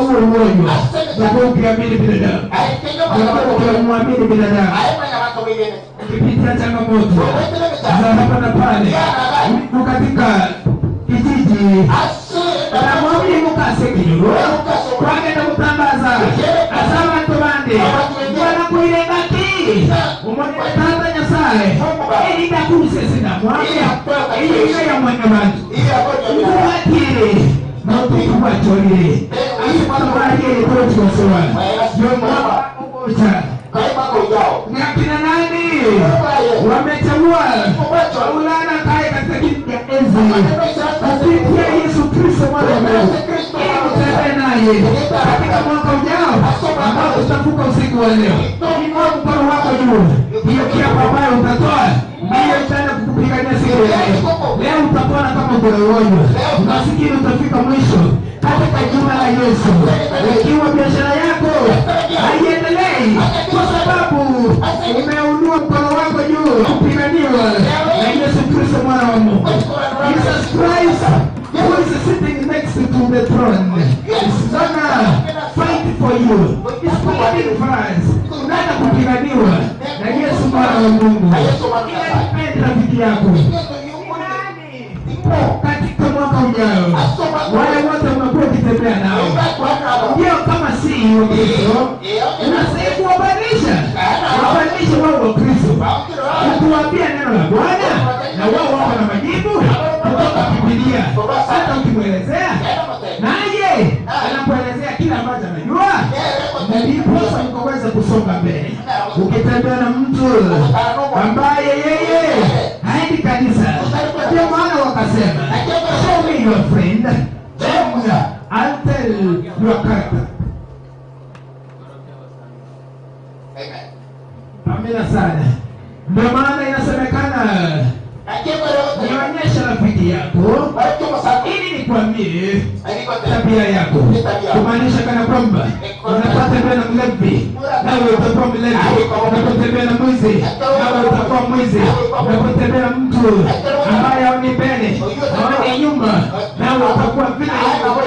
huo ugonjwa utakuwa ukiamini binadamu, utakuwa ukimwamini binadamu ukipitia changamoto za hapa na pale, uko katika kijiji namwamini mukasekinyoro kwagenda kutambaza ase abanto bande banakoirengaki omonene tata nyasaye erinde akuruse ase endamwamu eye iga ya mwanyabanto nkobwatire notuko gwachorire ase matobari eye tochi gosoa yomwaka ogocha. Ni akina nani wamechagua Maulana akae katika kiti cha enzi kupitia Yesu Kristo mwana wa Mungu, ili mtembee naye katika mwaka ujao ambao tutavuka usiku wa leo. Inua mkono wako juu, hiyo kiapo ambayo utatoa ndiyo itaenda kukupigania siku ya leo. Leo utapona kama uko na ugonjwa, umasikini utafika mwisho katika jina la Yesu. Ikiwa biashara yako haiendelei kwa sababu umeunua mkono wako juu kupiganiwa na Yesu Kristo mwana wa Mungu. Jesus Christ who is sitting next to the throne is gonna fight for you. Is fighting for us. Unaenda kupiganiwa na Yesu mwana wa Mungu. Inadepend rafiki yako katika mwaka ujao, wale wote umekuwa ukitembea nao ndio kama si Wakristo, unastahili kuwabadilisha, wabadilishe wao Wakristo, kuwaambia neno la Bwana na wao wako na majibu kutoka Biblia. Hata ukimwelezea naye anakuelezea kila ambacho anajua, na ndiposa mkaweza kusonga mbele. Ukitembea na mtu ambaye yeye haendi kanisa, ndio maana wakasema show me your friend then I'll tell your character. Amina sana. Ndio maana inasemekana nionyeshe rafiki yako ili nikwambie tabia yako, kumaanisha kana kwamba unapotembea na mlevi nawe utakuwa mlevi, unapotembea na mwizi nawe utakuwa mwizi, unapotembea na mtu ambaye haoni mbele haoni nyuma, nawe utakuwa vile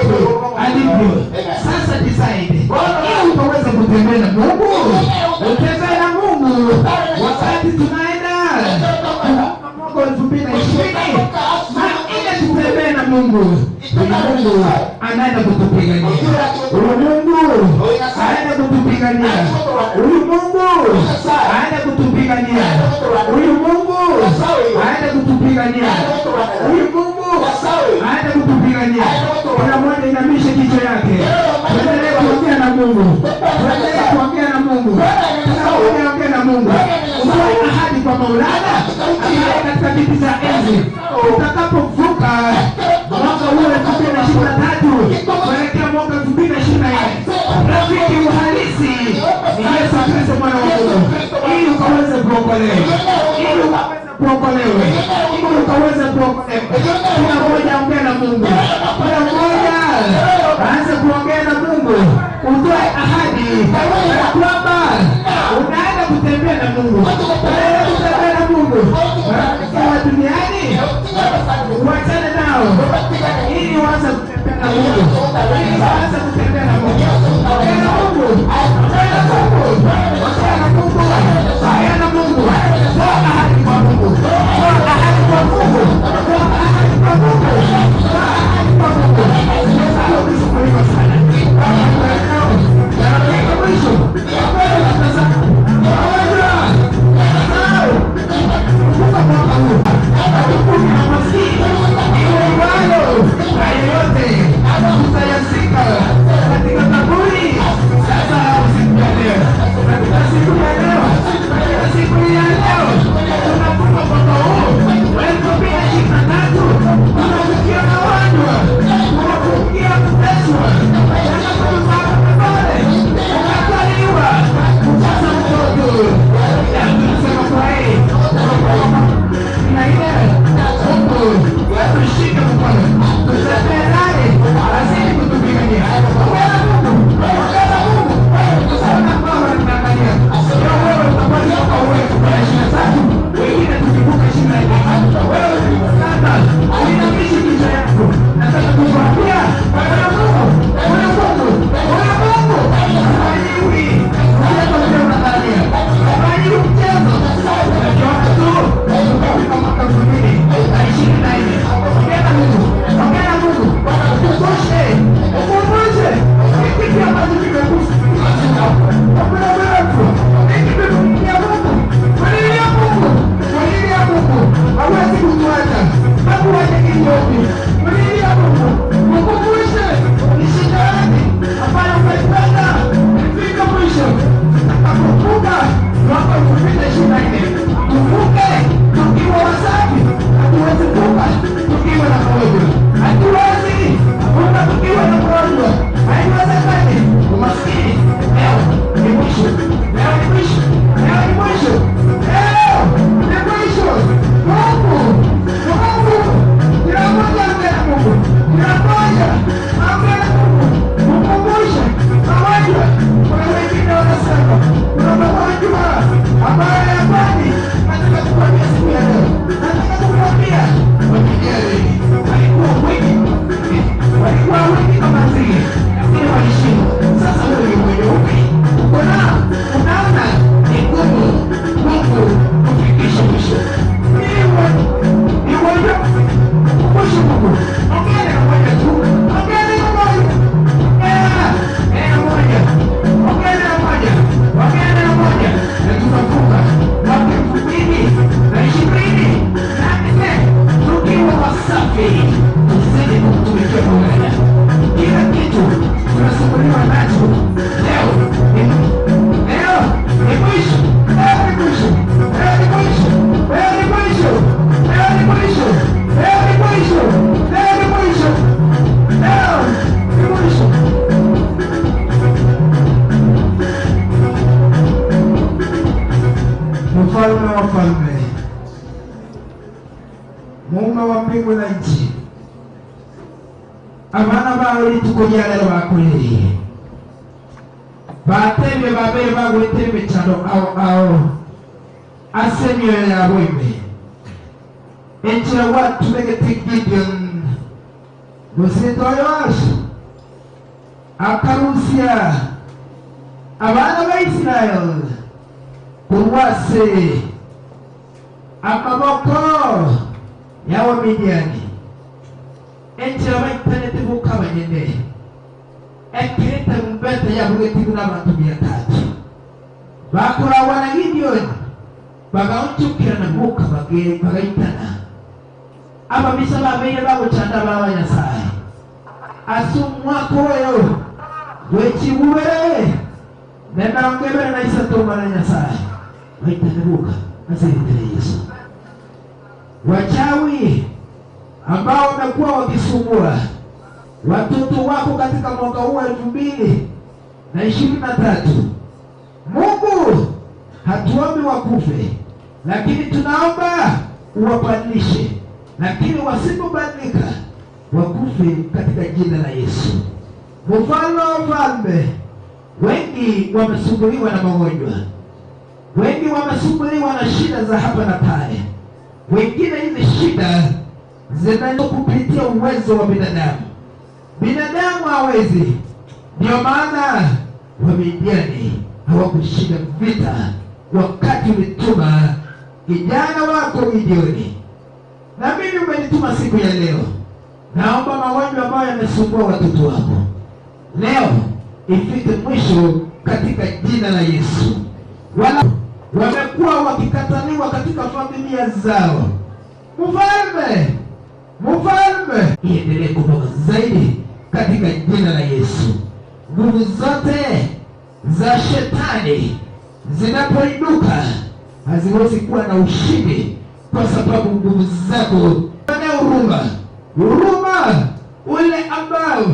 mtu alivyo. Sasa decide ili ukaweze kutembea na Mungu, utembee na Mungu wakati tunaenda mwaka 2020 na ile tutembee na Mungu. Huyu Mungu anaenda kutupigania. Huyu Mungu anaenda kutupigania. Huyu Mungu anaenda kutupigania. Huyu Mungu anaenda kutupigania. Huyu Mungu anaenda kutupigania. Kila mmoja inamishe kichwa yake, tuendelee kuongea na Mungu, tuendelee kuongea na Mungu, kila mmoja ongea na Mungu. Utoe ahadi kwa Maulana ambaye katika kiti cha enzi utakapovuka mwaka huu 2023 kuelekea mwaka 2024, rafiki uhalisi ni Yesu Kristo mwana wa Mungu, ili ukaweze kuokolewa, ili ukaweze kuokolewa, ili ukaweze kuokolewa. Kila mmoja ongea na Mungu, kila mmoja aanze kuongea na Mungu, utoe ahadi ya kwamba unaenda kutembea na Mungu, unaenda kutembea na Mungu. Marafiki wa duniani uachane nao, ili uanze kutembea na Mungu, ili uanze kutembea na Mungu. Ongea na Mungu, ongea na Mungu, ongea na Mungu, ongea na Mungu. Toa ahadi kwa Mungu, toa ahadi kwa Mungu, toa ahadi kwa Mungu, toa ahadi kwa Mungu. Yesu kuliko sana. Mwisho, kuvuka mwaka huu na maskini iwe na yeyote tutayazika katika kaburi. Sasa Mbingu na nchi, abana bao rituko ria rero bakoreire, batebie babeire bagoetera emechando ao ao ase emioyo yabo ime. Enchera gwatumegete Gideon, mosito o Yoashi, akarusia abana ba Israel korwa ase amaboko y'Abamidiani, enchera baitanete boka abanyene, ekero etarumbeta yabugetigwe n'abanto mia tatu, bakoragwa na Gideoni, bagaonchokerana boka bagaitana. Ababisa babeire bagochanda abana ba Nyasae ase omwaka oyo bw'echigubere na emerongo ebere na isato Omwana Nyasae baitane boka ase erieta ria Yeso. Wachawi ambao wamekuwa wakisumbua watoto wako katika mwaka huu wa 2023, Mungu hatuombi wakufe, lakini tunaomba uwabadilishe, lakini wasipobadilika wakufe katika jina la Yesu. Mfalme wa wafalme, wengi wamesumbuliwa na magonjwa, wengi wamesumbuliwa na shida za hapa na pale, wengine hizi shida zinaenda kupitia uwezo wa binadamu. Binadamu hawezi, ndio maana Wamidiani hawakushinda vita wakati ulituma kijana wako Gideoni, na mimi umenituma siku ya leo. Naomba magonjwa ambayo yamesumbua watoto wako leo ifike mwisho katika jina la Yesu. Wala wamekuwa wakikataliwa katika familia zao, mfalme, mfalme, iendelee kunoga zaidi katika jina la Yesu. Nguvu zote za shetani zinapoinuka haziwezi kuwa na ushindi, kwa sababu nguvu zako na huruma, huruma ule ambao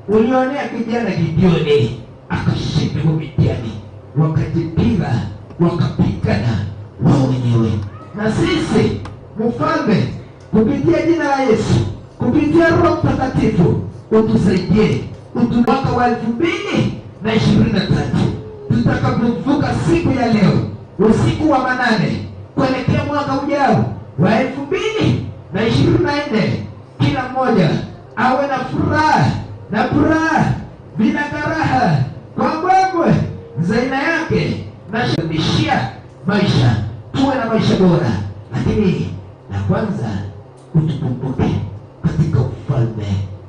ulionea kijana Gideoni akashinda Wamidiani, wakajipiga wakapigana wao wenyewe. Na sisi mfalme, kupitia jina la Yesu, kupitia Roho Mtakatifu, utusaidie utu mwaka wa 2023 tutakapovuka siku ya leo usiku wa manane kuelekea mwaka ujao wa 2024, kila mmoja awe na furaha na furaha bila karaha kwa mbwembwe za aina yake na shia maisha, tuwe na maisha bora, lakini na kwanza utukumbuke katika ufalme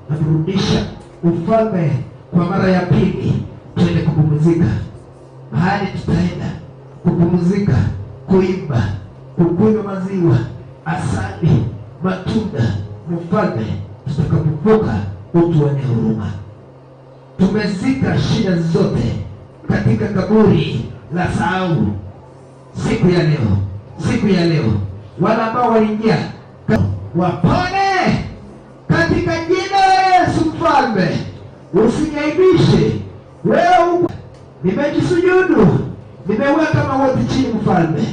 na kurudisha ufalme kwa mara ya pili, tuende kupumzika mahali tutaenda kupumzika, kuimba, kukunywa maziwa, asali, matunda. Mfalme, tutakapovuka utuone huruma. Tumezika shida zote katika kaburi la sahau siku ya leo, siku ya leo, wale ambao waliingia wapone katika jina la Yesu. Mfalme, usiniaibishe wewe, nimejisujudu, nimeweka magoti chini. Mfalme,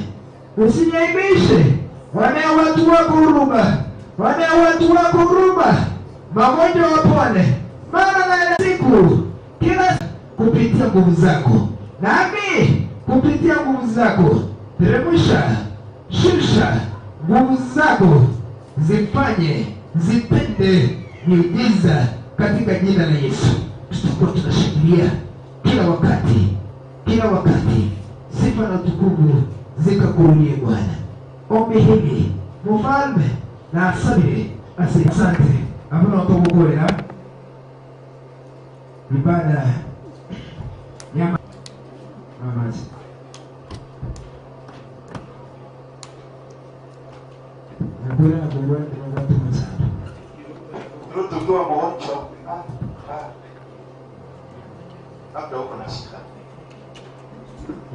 usiniaibishe, wanea watu wako huruma, wanea watu wako huruma, magonjwa wapone, maana na siku kila kupitia nguvu zako, nami kupitia nguvu zako teremsha, shusha nguvu zako, zifanye zitende miujiza katika jina la Yesu. Tutakuwa tunashangilia kila wakati, kila wakati, sifa na utukufu zikakurudie Bwana. Ombi hili mfalme na asabire. Asante abona wakagukorera ibada ya mamazi nakwera na kugwa sana. Ukiwa mgonjwa labda uko na shida,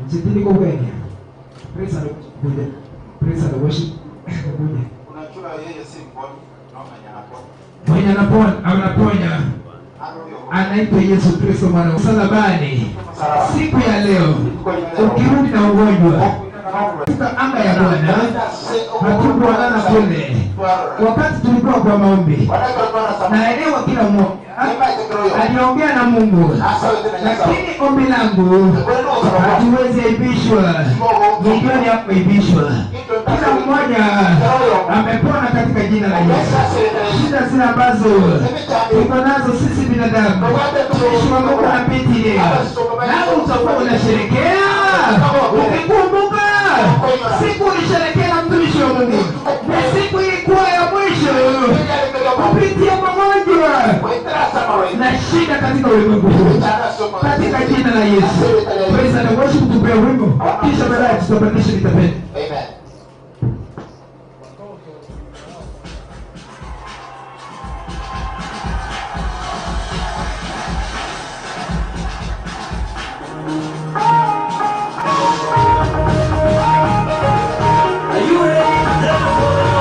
Msitini kwa Kenya. Praise the Lord. Praise the worship. Kuja. unajua yeye si mgonjwa, no mwenye anapona. Mwenye anaponya, anaponya anaitwa Yesu Kristo mwana wa msalabani. Siku ya leo ukirudi na ugonjwa, Katika anga ya Bwana hatukuonana kule wakati tulikuwa kwa maombi. Naelewa kila mmoja aliongea na Mungu, lakini ombi langu hatuwezi aibishwa. Gideoni hakuaibishwa. Kila mmoja amepona katika jina la Yesu. Shida zile ambazo tuko nazo sisi binadamu, mtumishi wa Mungu anapiti leo, nawe utakuwa unasherekea ukikumbuka siku ulisherekea na mtumishi wa Mungu, na siku ilikuwa ya mwisho kupitia magonjwa na shida katika ulimwengu huu, katika jina la Yesu. Praise and worship, tupee wimbo, kisha baadaye tutapandisha vitapeli. Amen. Are you ready?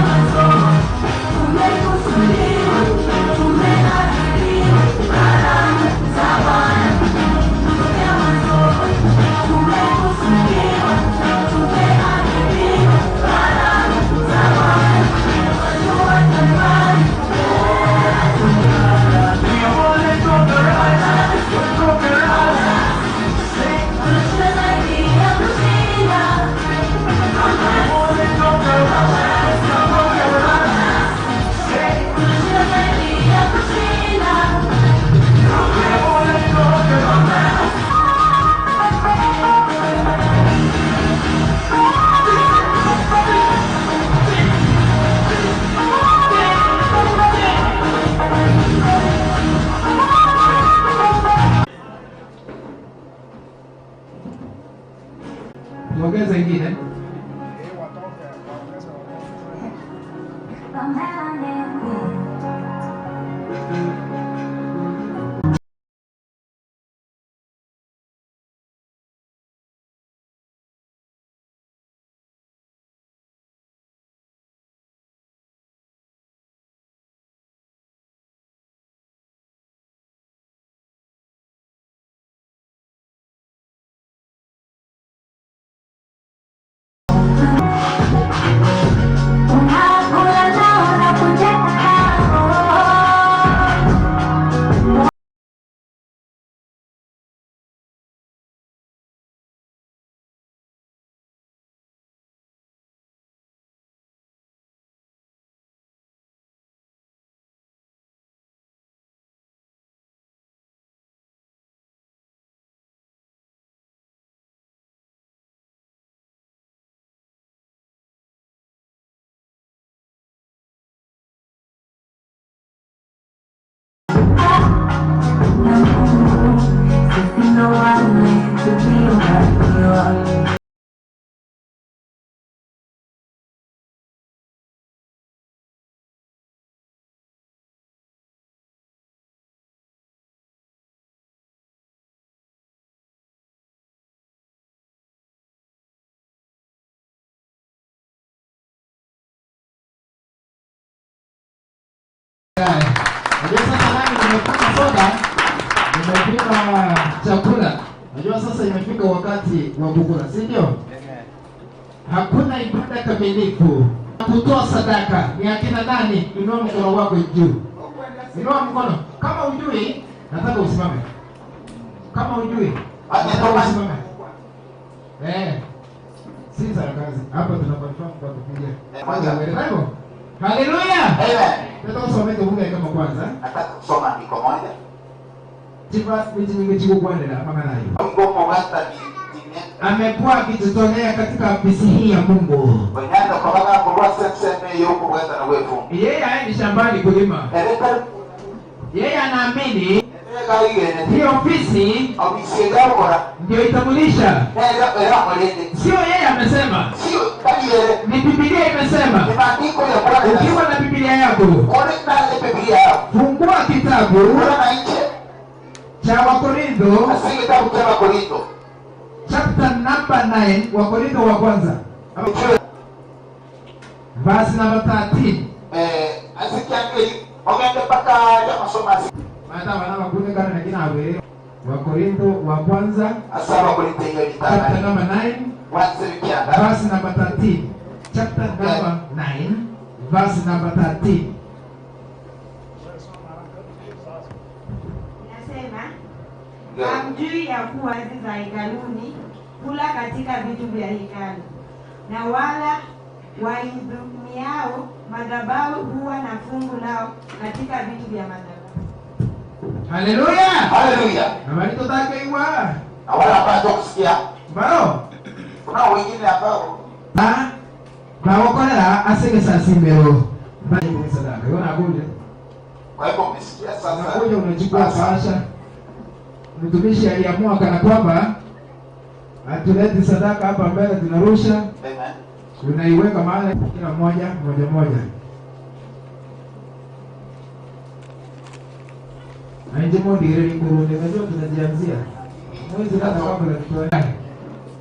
Let's go! Tuongeze ingine. Unakula nao na soda, nimepima chakula. Najua sasa imefika wakati wa kukula, si ndio? Hakuna ibada kamilifu. Kutoa sadaka ni akina nani? Inua mkono wako juu. Inua mkono. Kama hujui, nataka usimame. Kama hujui, nataka usimame. Eh. Si za kazi. Hapa tuna confirm kwa kupiga. Hivyo. Haleluya. Amen. Nataka usome kifungu kama kwanza. Nataka kusoma andiko moja. Chifa michi chikukwanira makanayo. Mgomo wata ni tine. Amekuwa akijitolea katika ofisi hii ya Mungu. Wanyanda kwa baka kurwa senseme yoko wata na wefu. Yeye haendi shambani kulima. Ereka Yeye anaamini ereka igene. hii ofisi Obisiega ukora. ndio itamulisha. Era era molende. Sio yeye amesema, Sio bali yere. ni Biblia imesema. Ni maandiko ya Bwana. Ukiwa na Biblia yako, Kone na Biblia yako. fungua kitabu Kuna na nje. cha Wakorintho Asige kitabu cha Wakorintho. chapter number 9, Wakorintho wa kwanza verse number 13. Eh, asikiange ogende mpaka ya masomo asi. Mata wana wakunekana na kina awe. Wakorintho wa kwanza Asa Wakorintho hiyo chapter vitana. number 9 Wanse kianda. verse number 13. Chapter number 9 verse number 13. Inasema, hamjui ya kuwa kazi za hekaluni kula katika vitu vya hekalu, na wala waihudumiao madhabahu huwa na fungu lao katika vitu vya madhabahu. Haleluya! Haleluya. Na walito take iwa. Na wale ambao kusikia Baro. kuna wengine ambao Ba bawokolera asege sasimero. Ba sadaka. Yona kuja. kwa hivyo umesikia sasa. Unakuja unachukua bahasha. Mtumishi aliamua kana kwamba atulete sadaka hapa mbele tunarusha, Amen. unaiweka mahali kila mmoja moja moja. Na nje mondi ile ngurune najua tunajianzia. Mwezi labda kabla tutoe.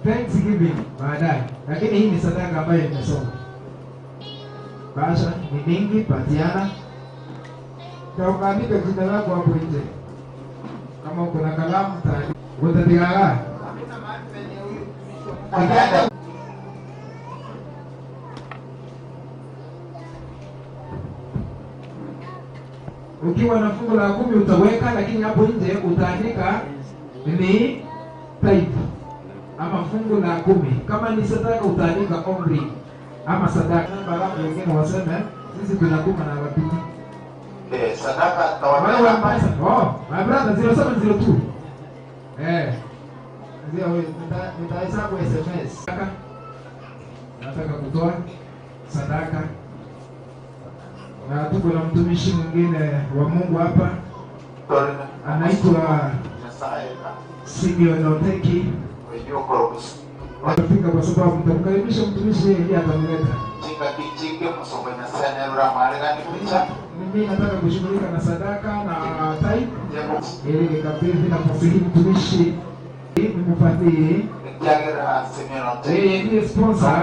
Thanksgiving baadaye. Lakini hii ni sadaka ambayo imesoma. Bahasha ni mingi, patiana. Na ukaandika jina lako hapo nje. Kama uko na kalamu tayari. Utatigaga. Wakaenda Ukiwa na fungu la 10 utaweka, lakini hapo nje utaandika ni type ama fungu la 10. Kama ni sadaka utaandika omri ama sadaka. Alafu wengine waseme sisi tunatuma na wapiti. eh, sadaka Wewe tawapea. mpesa. Oh, my brother 0702. Eh. Ndio wewe nitahesabu SMS. Sadaka. Nataka kutoa sadaka. Na tuko na mtumishi mwingine wa Mungu hapa anaitwa Simeon Oteki. Atafika kwa sababu mtamkaribisha mtumishi, yeye ndiye atamleta. Mimi nataka kushughulika na sadaka na tithe ili nikabidhi nafasi hii mtumishi nimfadhili. Yeye ndiye sponsor,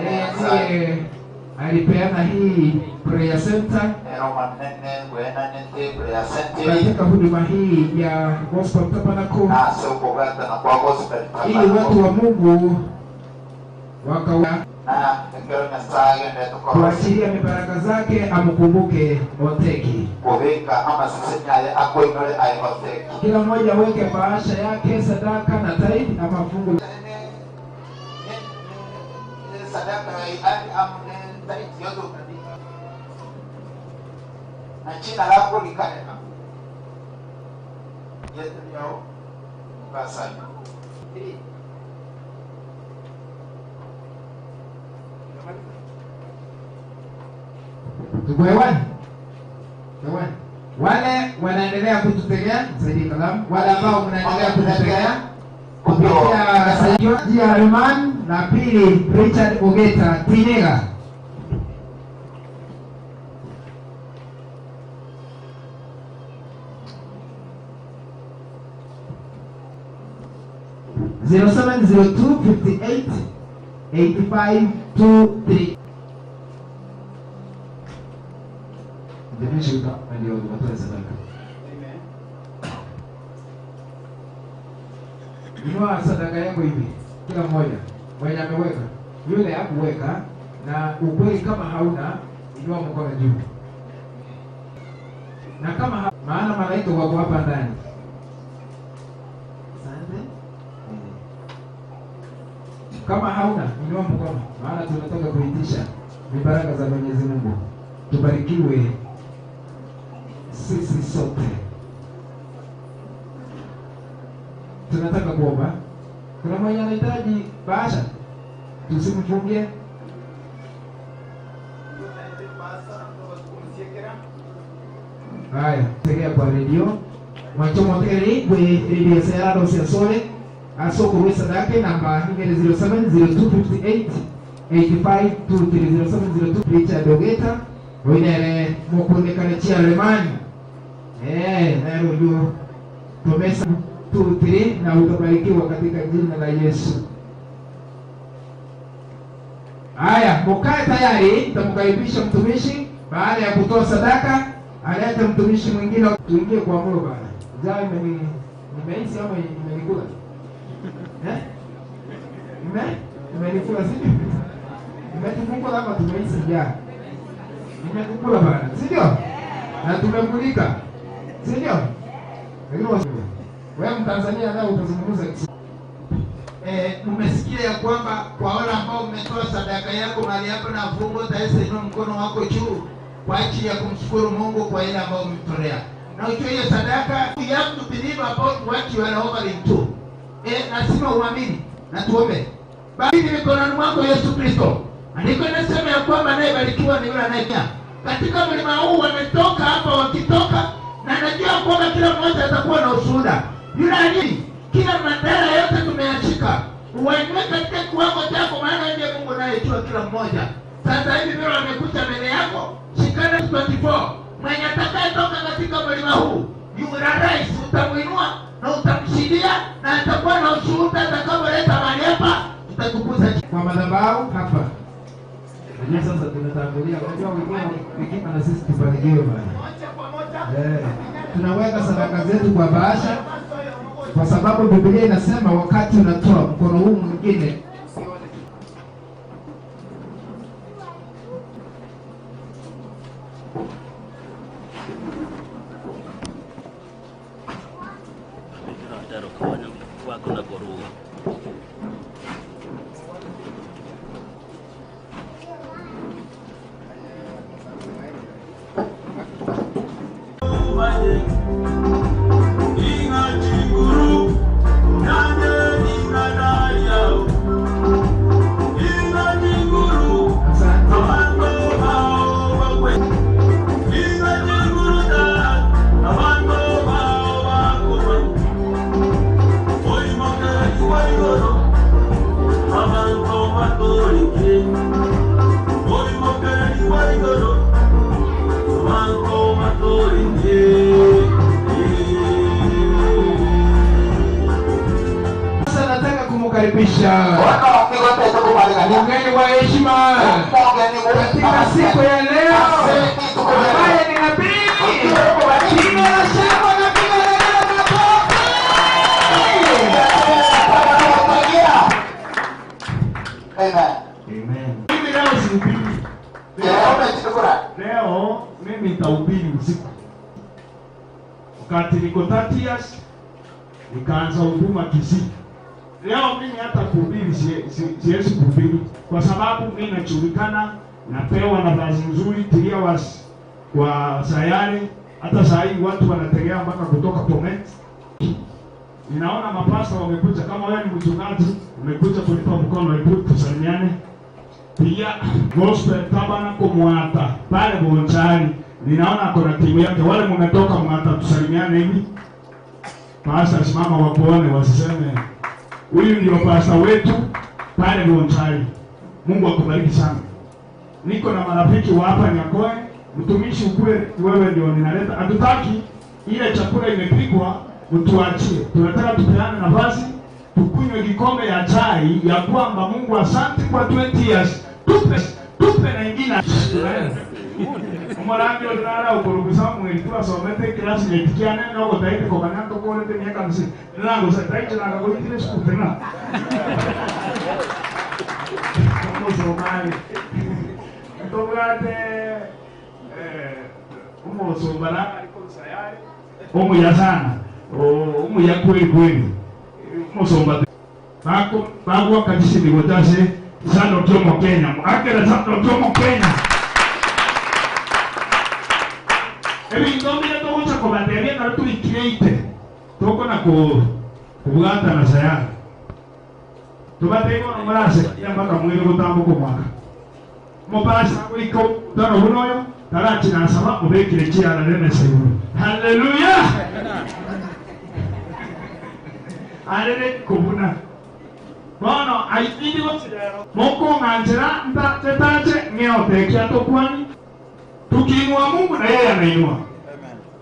yeye ndiye alipeana hii prayer center katika huduma hii ya Gospel Tabernacle ili watu wa Mungu waka kuachilia mibaraka zake amkumbuke Oteki. Kila mmoja aweke bahasha yake, sadaka na tithe ama fungu. Na jina lako likae hapo. Yesu yao basi. Tuko hewani? Hewani. Wale wanaendelea kututegea, msaidie kalamu. Wale ambao mnaendelea kututegea kupitia Georgia Roman na pili Richard Ogeta Tinega. 0702 58 85 23. Mtumishi ndio watoe sadaka. Inua sadaka yako hivi, kila mmoja mwenye ameweka, yule hakuweka, na ukweli kama hauna, inua mkono juu, na kama maana malaika wako hapa ndani. Asante. Kama hauna, inua mkono, maana tunataka kuitisha ni baraka za Mwenyezi Mungu. Tubarikiwe sisi sote. Tunataka kuomba. Kuna mwenye anahitaji bahasha, tusimfungie. Haya, tegea kwa redio mwachomotegere gwe redio Serado Sensore asoko sadaka namba ingene 070258 85230702 Richard Ogeta oinere mukundikana chairman nero uyo tumesa 23 na utabarikiwa katika jina la Yesu. Haya, mukae tayari, nitamkaribisha mtumishi baada ya kutoa sadaka, alete mtumishi mwingine, tuingie kwa mlo bana. Njaa imeni nimehisi ama imenikula? Eh? Imenikula si ndio? Imetukula ama tumehisi njaa? Imetukula bana, si ndio? Na tumemulika. Si ndio? Lakini wewe Mtanzania naye utazungumza Mmesikia ya kwamba kwa wale ambao mmetoa sadaka yako mahali hapa na fungo, tayari inua mkono wako juu kwa ajili ya kumshukuru Mungu kwa ile ambayo umemtolea. Na ujue hiyo sadaka, you have to believe about what you are offering to. Lazima uamini na tuombe. Bali mikononi mwako Yesu Kristo. Andiko inasema ya kwamba anayebarikiwa ni yule anayemia. Katika mlima huu wametoka hapa wakitoka, na najua kwamba kila mmoja atakuwa na ushuhuda. Yule aliye kila madhara yote tumeyashika, uwainue katika kiwango chako, maana ndiye Mungu anayejua kila mmoja. Sasa hivi vile wamekuja mbele yako, shikana 24 mwenye atakayetoka katika mlima huu, you will arise, utamuinua na utamshindia, na atakuwa na ushuhuda atakapoleta mahali hapa, tutatukuza kwa madhabahu hapa. Unajua sasa tunatangulia, unajua wengine na sisi tufanikiwe bana. Tunaweka sadaka zetu kwa bahasha, kwa sababu Biblia inasema wakati unatoa mkono huu mwingine Sasa nataka kumkaribisha mgeni wa heshima katika siku ya leo ambaye ni nabii Jina la shangwe na vigelegele makofi. Amen. Mimi leo sihubiri. Leo mimi nitahubiri usiku. Wakati niko 30 years nikaanza huduma Kisii. Leo mimi hata kuhubiri siwezi kuhubiri kwa sababu mimi najulikana, napewa nafasi nzuri tilia was kwa sayari. Hata saa hii watu wanategea mpaka kutoka Bomet. Ninaona mapasta wamekuja, kama wewe ni mchungaji umekuja kunipa mkono, hebu tusalimiane. Pia Gospel Tabernacle Mwata pale Bonchari, ninaona kuna timu yake. Wale mmetoka Mwata, tusalimiane hivi. Pastor, simama wakuone, wasiseme huyu ndio pastor wetu pale Bonchari. Mungu akubariki sana. Niko na marafiki wa hapa Nyakoe, mtumishi ukue wewe ndio ninaleta. Hatutaki ile chakula imepikwa mtuachie, tunataka tupeane nafasi tukunywe kikombe ya chai ya kwamba Mungu asante kwa 20 years, tupe Tupe na ingine. Omorangi oria nare okorokwa Samueli twasomete eclassmate kiane na ogotaete komanya ntokorete emiaka hamsini. Nagosa taicho nakagoitire esukuru tena. Omosomari. Ntobwate omosomba nare are korwa Sayare omuya sana omuya kweli kweli omosomba Bagoaka chisemi gocha ase Sadoki Omokenya, moakere Sadoki Omokenya. Ebinto mbiria togocha kobatebia ekero toikire tokona kobwatana Sayari. Tobatebie bono morasekeria mpaka moire gotamboka omwaka. Omopastor agoika omokutano buna oyo tarachi nasaba obekire chiarare emesa igoro. Haleluya! Arere kobuna. Bono ayio tindi gochia rero. Mokong'anchera ntache tache ng'eote ekia tokwani. Tukiinua Mungu na yeye anainua.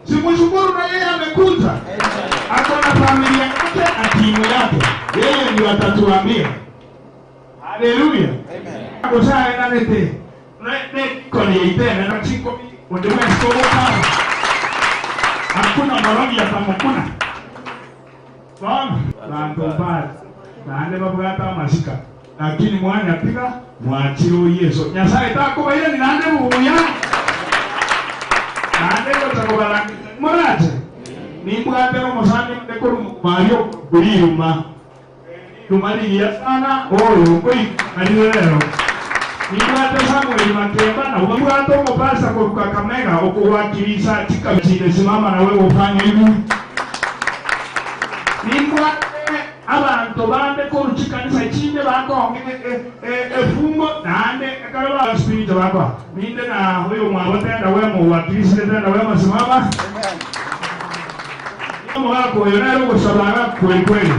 Simushukuru na yeye amekuja. Ako na familia yake na timu yake. Yeye ndio atatuambia. Haleluya. Gose aenanete nekoni yaito enene chikomi onde bwensi togoka amo. Hakuna morogi atamokuna. Bono banto mbare naende babwate amasika, lakini mwanyatiga mwachire o Yeso. Nyasae takobairani naende buya, naende gocha kobarangeria morache. Nimbwate nomosani onde korwa Maria okoriruma. Riruma rigiya sana oyo nkoika narire rero. Nimbwate Samueli Makemba na mbwate omopasta korwa Kakamega okogwakirisa chikabila chinde simama nawe gofanya hivi. Nimbwate abanto bande korwa chikanisa chinde bakonga efungo naende ekero ba spiritual bakoa. Ninde na oyomwabo tenda wema ogwakirisire tenda wema simama. Omogaka oyo nere ogosaba iga kweli kweli.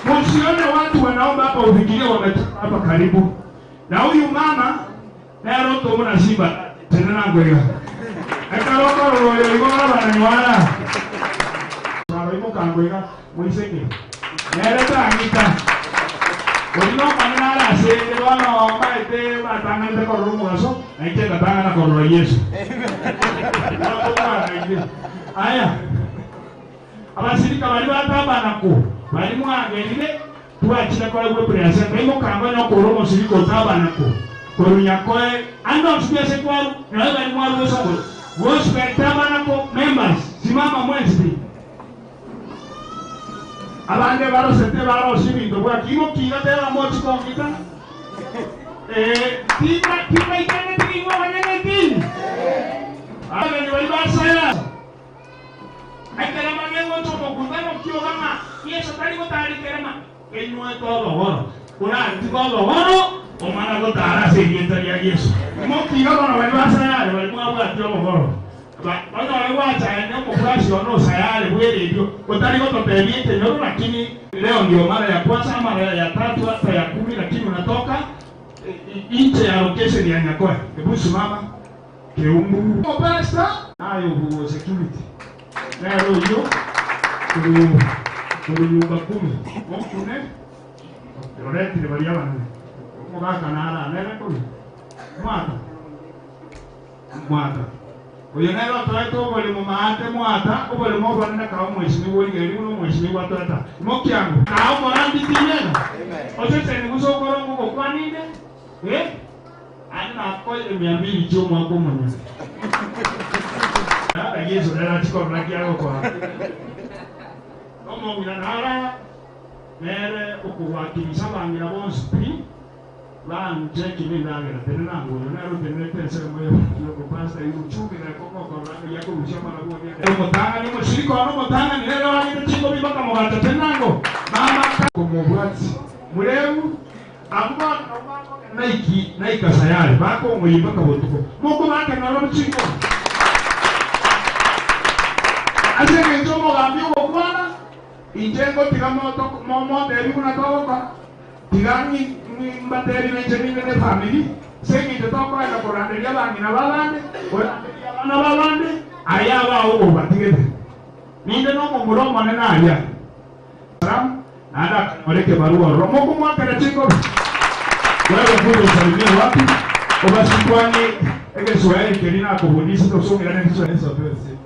Musione watu wanaomba hapa ufikirie wametoka hapa karibu. Na huyu mama nere otomwa na simba tenena nkoiga. Ekero okorora oyo igo orabana nyuara. Saro imoka nkoiga moiseke. Nere tang'ita. Oria nomonene are ase ere bono mbaete batang'anete korora omogaso na inche ngatang'ana korora Yeso. Bono tokwana inche. Aya, abasirika baria ba Tabanako baria mwagerire twachire koegwa eprayer center, imoka ngonya okora omosirika o Tabanako korwa Nyakoe ande onsi pi ase kwarwa, nonya baria mwarwa Osogoro, Gospel Tabanako members, simama mwensi pi. Abande barosete barosie ebinto bwaki, imoki iga teba mochi kong'ita. Ee, tibaitaneti nigo abanyene edini. Abageni baria basoera. Ekero bagegocha omokutano kioga ng'a Yeso tari gotaara ekerema, kenywete obogoro. Korantige obogoro, omana gotaara ase erieta ria Yeso. Imokiga bono baria basayare baria mwabwatia obogoro. Banyore gwachaene omokurasi one osayare bw'eredio, otari gototebia ekenyoro, lakini leo ndio mara ya kwanza ama ya tatu hata ya kumi, lakini unatoka inche ya location ya Nyakoe. Ebu simama. Keumbu. Omopastor naye obuo security nere oyio korwa korwa nyumba kumi mokune oretire baria abanene omogaka nare aa nere korwa mwata mwata oyo nere otoete oboremo maate mwata oboremo obonene kaa omweshimiwa origereria buna omweshimiwa atoete aa imokiango kaa omorambi tinyena oseseni gose okorongo ogokwaninde eh. Aye nakoire mia mbili chi'omwaka omonyene. Dada Yeso nere achie korora naki agokora. Omong'ina nara nere okogwakirisa abang'ina bonsi pi, banche ekina endagera. Tenena ango oyo nere otenerete ensemo y'obopastor y'obochumi na ekogokorora ng'a yakorusia amarabwoni ande. Omotang'ani omoshirika one omotang'ani nere oragete chingobi bakamogacha tenena ango mama komobwati mureu Abwo bono nabwo bakogenda naiki na ikasayari, bakong'oyia mpaka botuko. Mokobake narobwo chinguru. Ase engencho omogambi ogokwana, inche ngotiga momotebi buna togokora, tiga mbatebi nainche ninde nefamiri, ase engencho tokoenda koranderia abang'ina b'abande, koranderia abana b'abande, aye abao obatigete. Ninde nomomura omonene aria. Salamu, naende akanyora ekebarua ororo. Mokomwakera chinkobi. Wewe kuja usalimie watu. Obasikwani egeswahili keria nakobundisete osong'erane egeswahili. Yesu apewe sifa.